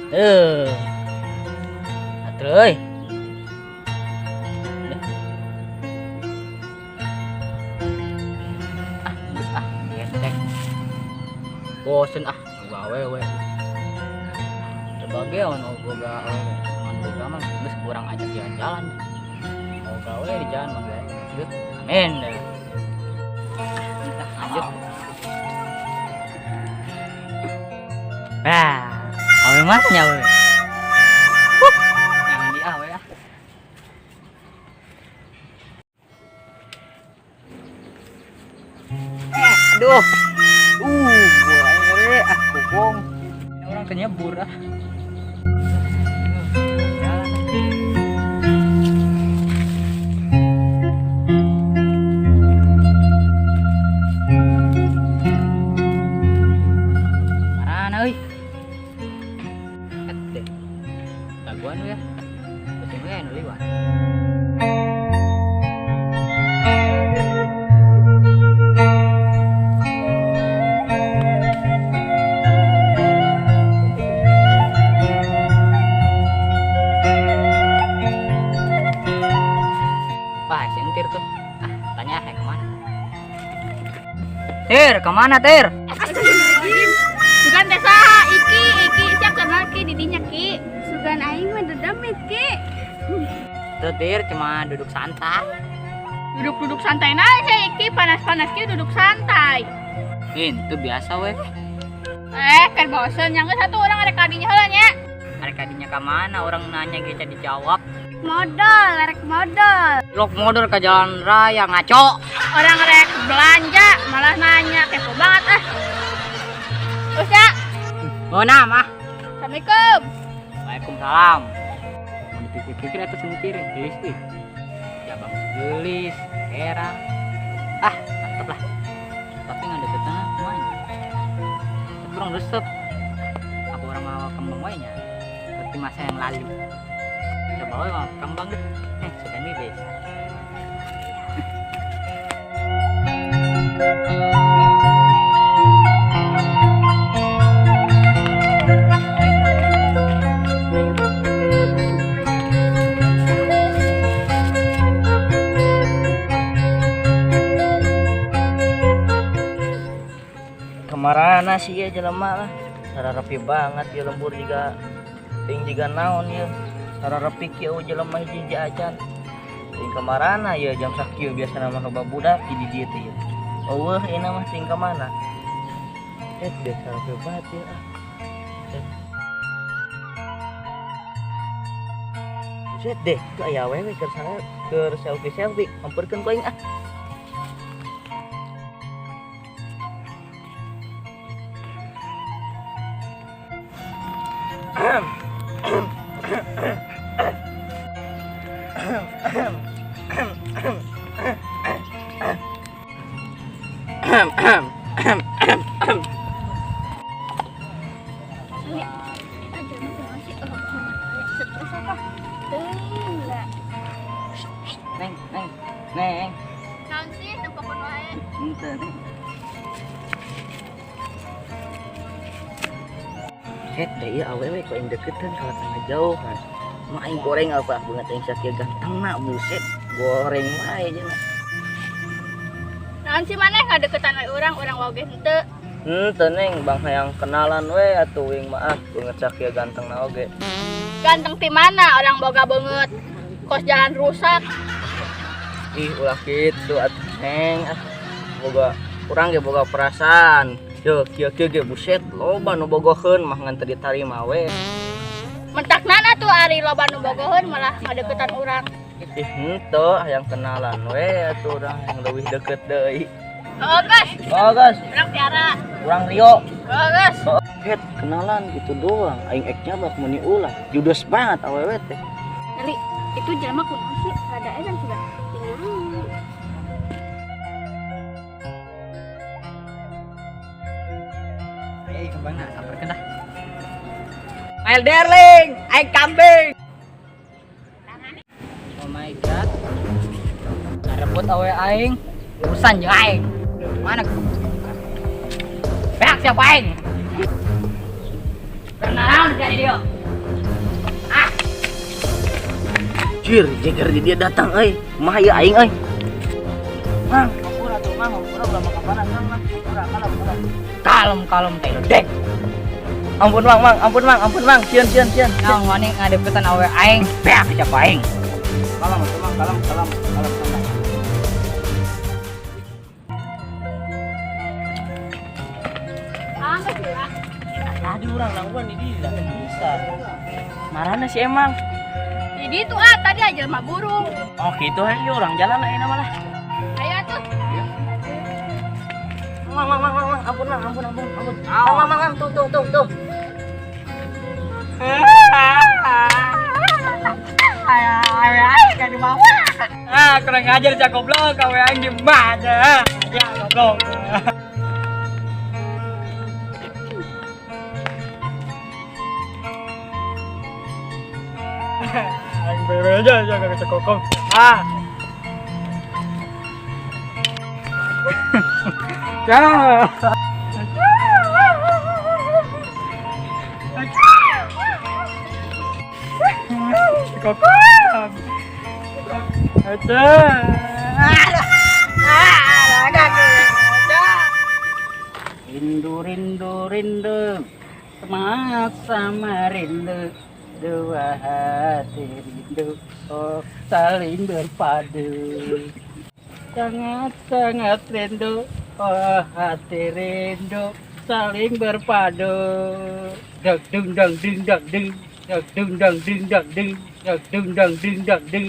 Eh. Atuh euy. Ah, geus ah, getek. Bosen ah, gawe we. Sebagai ono boga awewe, anu boga mah geus kurang ajak jalan-jalan. Mau gawe di jalan mah ge. Geus, amin deh. Ah, lanjut. Ah, awe mana nya awe? Huh, yang di awe ah. Eh, aduh. Gua aing ah, kupong. Ini orang kenyebur ah. Jalan. Mana euy? Et deh. Daguan we ya. Penting we nu liwat. Wah, si Entir tuh. Ah, tanya eh kemana? Tir, kemana Tir? Astagfirullahaladzim. Sugan teh saha? Iki, iki siap kenal Ki di dinya Ki. Sugan aing mah dedemit Ki. Tuh Tir, cuma duduk santai. Duduk-duduk santai aja Iki, panas-panas Ki duduk santai. Itu biasa weh. Eh, kan bosen yang satu orang ada kadinya heula nya. Ada kadinya ke mana? Orang nanya ge can dijawab. Modal, rek modal. Lok modal ke jalan raya ngaco. Orang rek belanja malah nanya kepo banget ah. Terus ya. Mau nama? Assalamualaikum. Waalaikumsalam. Mau dipikir-pikir atau sendiri gelis ih. Ya bang gelis, era. Ah, mantep lah. Tapi nggak deket semuanya. Tapi kurang resep. Aku orang mau kembang wae nya. Seperti masa yang lalu. Coba wae mau kembang deh. Sudah nih desa. Kemarana sih ya jelema lah. Sararepi banget ya lembur juga. Ting jiga naon ya. Sararepi kieu jelema hiji acan. Ting kemarana ya jam sakieu biasana mah loba budak di dieu teh ya. Eueuh ieu mah ting ka mana? Deh sararepi banget ya ah. Buset deh, itu aya awewe keur sare keur selfie-selfie, amperkeun ku aing ah. Kita jelema kumaha sih? Oh, hormat aya. Stres apa? Teuing lah. Neng, neng, neng. Naon sih nempokeun wae? Henteu, neng. Het deh ieu awewe ku aing deketan kalau tangga jauhan. Mah aing goreng apa beungeut aing sakieu gantengna buset. Goreng wae jeung. Naon sih maneh ngadeukeutan we urang, urang oge henteu. Henteu neng, bang hayang kenalan we atuh wing mah ah beungeut sakieu gantengna oge. Ganteng ti mana orang boga beungeut kos jalan rusak. Ih ulah kitu atuh neng ah. Boga urang ge boga perasaan. Yo kieu-kieu ge buset loba nu bogoheun mah ngan teu ditarima we. Mentaknana tuh ari loba nu bogoheun malah ngadeukeutan urang. Ih henteu hayang kenalan we atuh urang yang leuwih deket deui. Oh, guys. Oh, guys. Urang Tiara. Urang Rio. Oh, guys. Oh, het kenalan gitu doang. Aing ek nyabak meuni ulah. Judes banget awewe teh. Eli, itu jelema kunaon sih? Rada edan sudah. Tinggal. Ayo kembangna samperkeun dah. My darling, aing kambing. Oh my god. Rebut awe aing. Urusan jeung aing. Mana? Beak siapa aing? Kenalan jadi dia. Anjir, jeger di dia datang euy. Kumaha ieu aing euy. Mang, hampura tuh Mang, hampura ulah makabaran Mang, Mang. Hampura, kalem, kalem. Kalem kalem teh ledek. Ampun Mang, Mang, ampun Mang, ampun Mang. Sieun, sieun, sieun. Naon wani ngadeukeutan awe aing, beak siapa aing. Kalem atuh Mang, kalem, kalem, kalem santai. Ah, geus lah. Tadi urang nangguan di dia bisa. Marana sih emang. Jadi itu ah tadi aja mah burung. Oh gitu ayo orang jalan aja nama lah. Ayo atuh. Mang, mang, mang, mang, mang, ampun mang, ampun, ampun, ampun. Mang, mang, mang, mang, tuh, tuh, tuh, tuh. Ah, kurang ajar cak goblok, awe aing di mana? Ya goblok. Aing bewe aja ya gak cekokong. Ah. Ya. Kokong. Rindu rindu rindu sama rindu, dua hati rindu, oh saling berpadu, sangat sangat rindu, oh hati rindu saling berpadu. Dang ding dang ding dang ding, dang ding dang ding dang ding, dang ding dang ding dang ding.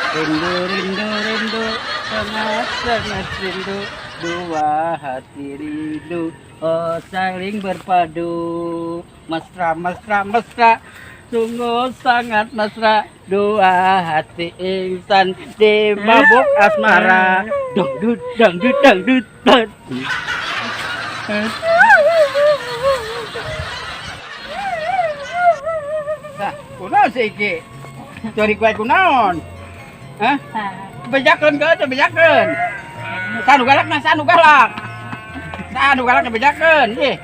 Rindu rindu rindu sangat sangat rindu, dua hati rindu, oh saling berpadu, mesra mesra mesra, sungguh sangat mesra, dua hati insan di mabuk asmara. Dangdut dangdut dangdut dangdut. Nah, kunaon sih iki? Curi kue kunaon? Hah? Bejakeun ke teh bejakeun. Sanu galak na sanu galak. Sanu galak na bejakeun, ih.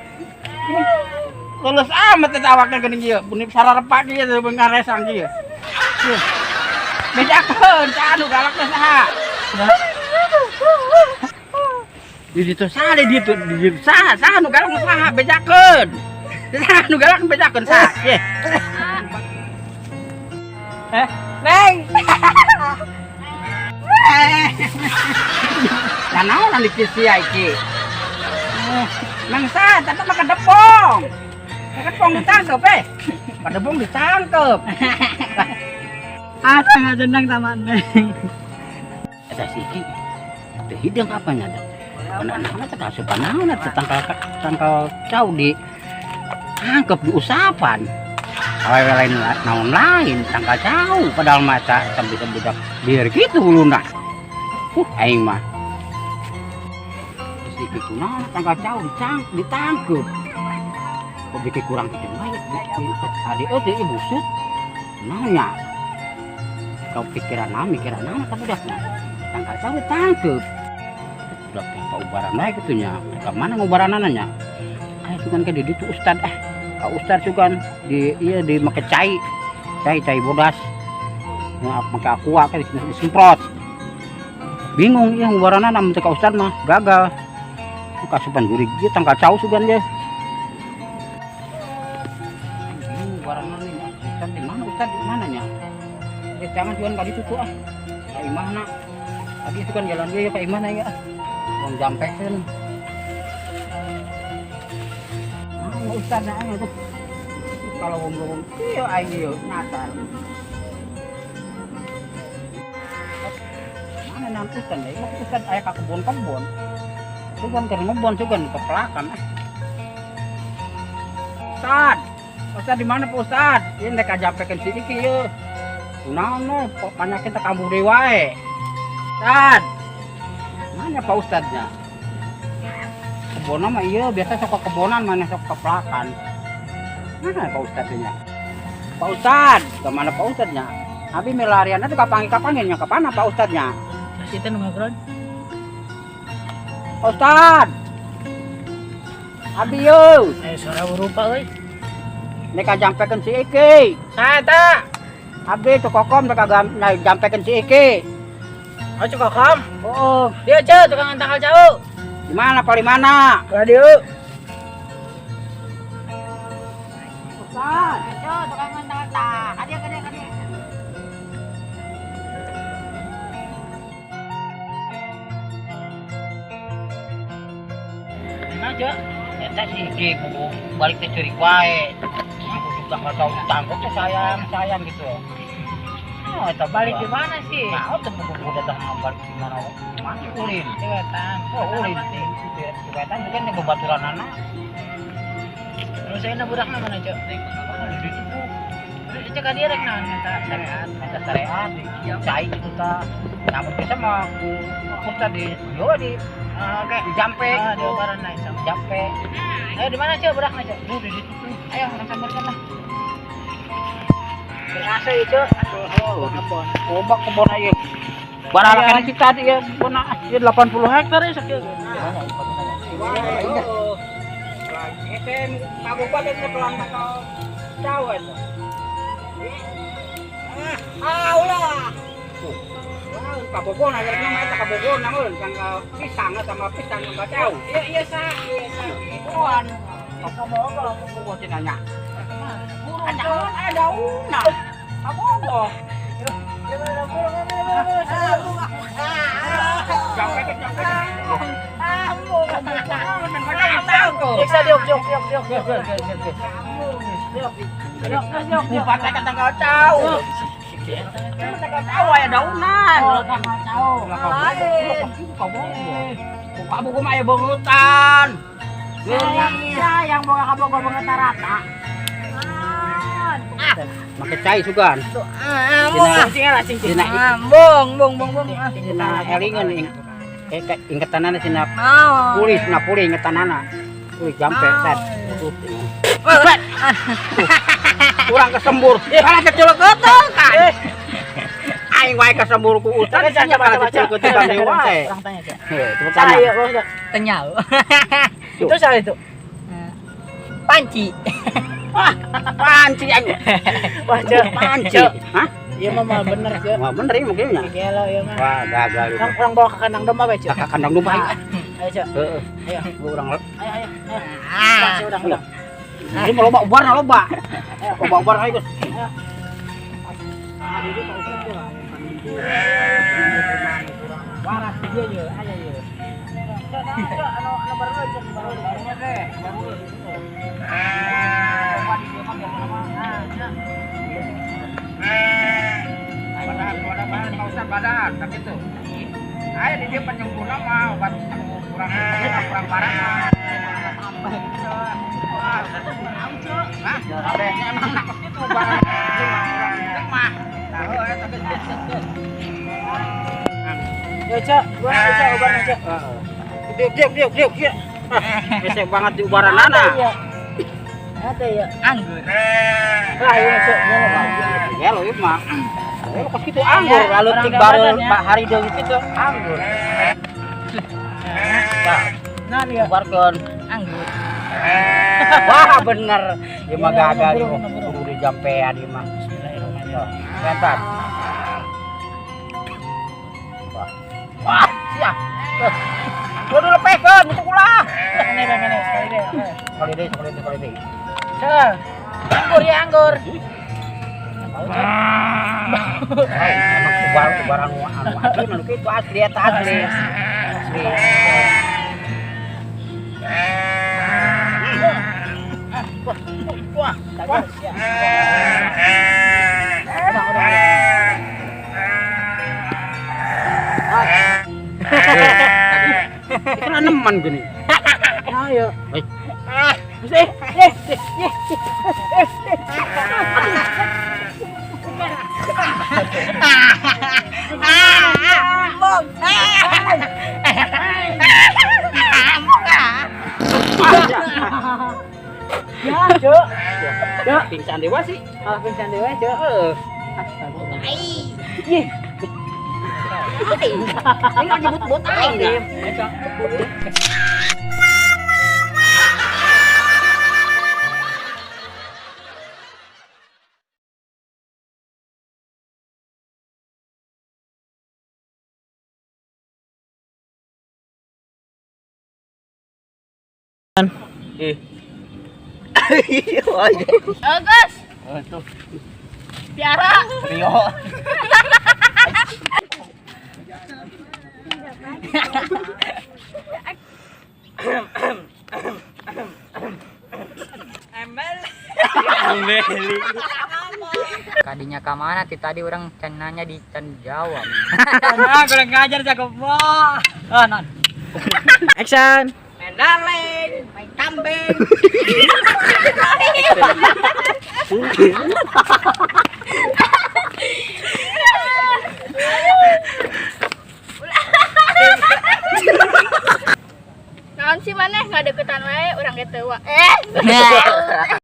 Lulus amat teh awakna geuning ieu, bunyi sararepak ieu teh ngaresang ieu. Ih. Bejakeun, sanu galak na saha? Di ditu saha di ditu, di ditu saha, saha nu galak nu saha bejakeun. Saha nu galak nu bejakeun saha? Ih. Neng. Lah naon anu sia iki? Nang saha tata mah kedepong. Kedepong ditangkep eh. Kedepong ditangkep. Ah, sangat senang sama Neng. Eta si iki teu hidung apanya da? Anak-anak teh kasupan naon eta tangkal tangkal cau di tangkep di usapan. Awewe lain naon lain tangkal cau padahal mah eta sampai budak biar gitu huluna. Aing mah. Si iki kunaon tangkal cau ditangkep. Kok bikin kurang hidung bae adi euy teh busut. Naon nya? Kau pikiran naon mikiran naon ka budakna? Tangkal cau ditangkep. Budak teh paubaran bae kitu nya. Ka mana ngubaranana nya? Aya sugan ke di ditu ustad ah. Ka ustad sugan di ieu di make cai. Cai cai bodas. Nya make aqua ke disemprot. Bingung ieu ngubaranana mun teu ka ustad mah gagal. Kasupan jurig ieu tangkal cau sugan ge. Bingung ngubaranana nya. Ustad di mana? Ustad di mana nya? Jangan sugan ka ditu tuh ah. Ka imahna. Tadi sugan jalan ge ka imahna ya. Wong jampekeun. Nah, ustad na aing tuh. Kalau wong-wong ieu aing ieu nyasar. Mana nan ustad deui? Mah ustad aya ka kebon-kebon. Sugan keur ngebon sugan kepelakan ah. Ustad, ustad di mana Pak Ustad? Ieu rek kajampekeun si Iki ieu. Kunaon no, panyakit teh kambuh deui wae. Ustad. Mana Pak Ustadnya? Kebon mah ieu biasa sok ke kebonan mana sok kepelakan. Mana Pak Ustadnya? Pak Ustad, ke mana Pak Ustadnya? Abi milarianna tuh kapanggih-kapanggih nya ke mana Pak Ustadnya? Kasih teh nu ngobrol. Pak Ustad. Abi yo. Suara rupa euy. Nek kajampekeun si Iki. Saha eta? Abdi Ceu Kokom rek jampekeun si Iki. Oh, Ceu Kokom? Oh. Dia Ceu tukang tangkal cau. Di mana paling mana? Radio. Bukan. Ceu tukang tangkal tah. Kadia kadia kadia. Mana Ceu? Eta si Iki kudu balik teh ceurik wae. Kudu tangkal cau tangkuk teh sayang gitu. Oh, eta balik di mana sih? Nah, teu kudu datang balik di mana? Mana ulin? Di wetan. Oh, ulin. Di wetan juga nih bebaturanana. Terus saya budakna mana, Ceu? Di situ. Terus cek dia rek naon minta syariat. Minta syariat, cai gitu ta. Namun bisa mah ku kurta di yo di oke, di jampe. Ah, di ubaran naik sama jampe. Ayo di mana, Ceu budakna, Ceu? Tuh di situ tuh. Ayo urang sambarkeun lah. Berasa ya, Ceu. Oh, kebon. Obat kebon aja. Barang kan kita tadi ya kebon ya 80 hektar ya sakieu. Ah, ulah. Kabogona rek nama eta kabogona mun tanggal pisang sama pisang sama cau. Iya iya sa, iya sa. Ituan. Kabogo kabogo cenah nya. Burung aya daunna. Kabogo. Yang boga kabogo banget rata. Make cai sugan. Bong bong bong bong. Dina elingan ingetanana cenah pulih cenah pulih ingetanana. Wih jampe set. Kurang kesembur. Kalah kecil-kecil kan. Aing wae kesembur ku utan kalah kecil-kecil kan wae. Orang tanya aja. Heh, coba tanya. Tanya. Itu salah itu. Panci. Wah, panci aing. Wah, Ceu. Panci. Hah? Iya mah bener, Ceu. Wah, bener ini mungkin ya. Gelo ieu mah. Wah, gagal. Urang bawa ke kandang domba bae, Ceu. Ke kandang domba. Ayo, Ceu. Heeh. Ayo. Urang. Ayo, ayo. Ayo. Urang, urang. Ini mau loba ubar loba. Loba ubar ayo, Gus. Waras dia ye, aya ye. Anu anu baru aja, baru barunya teh, baru. Badan, badan, badan, tapi itu. Ayo di dia penyempurna mah obat kurang kurang parah mah. Nah, emang nakes itu barang kurang mah. Tahu ya tapi Yo, Cak, gua Cak, ubarna, Cak. Diuk diuk diuk diuk diuk. Gesek banget di ubaranana. Ada ya anggur. Lah, ieu Cak, gelo ieu mah. Kos kitu anggur, lalu tik baru Pak hari deui kitu anggur. Nah, dia ubarkeun anggur. Wah, bener. Ieu mah gagal ieu kudu dijampean ieu mah. Bismillahirrahmanirrahim. Mantap. Wah, siap. Kudu lepehkeun itu ulah. Kene kene sekali deh. Sekali deui, sekali deui, sekali deui. Sel. Anggur ya anggur. Emang ubar anu asli mah kitu asli eta asli. Asli. Wah, wah, siap. Itu neman gini. Ayo. Ya, Cuk. Ya, pingsan dewa sih. Ah, pingsan dewa, Cuk. Heeh. Astaga. Ih. Ini nyebut-nyebut aing. Ih. Iya, aja. Oh, Gus. Oh, tuh. Piara. Rio. Emel. Kadinya ka mana ti tadi orang can nanya di can jawab. Nah, kurang ngajar jago wah. Ah, non. Action. Main darling, main kambing. Naon sih maneh ngadeukeutan wae urang ge teu wa. Eh.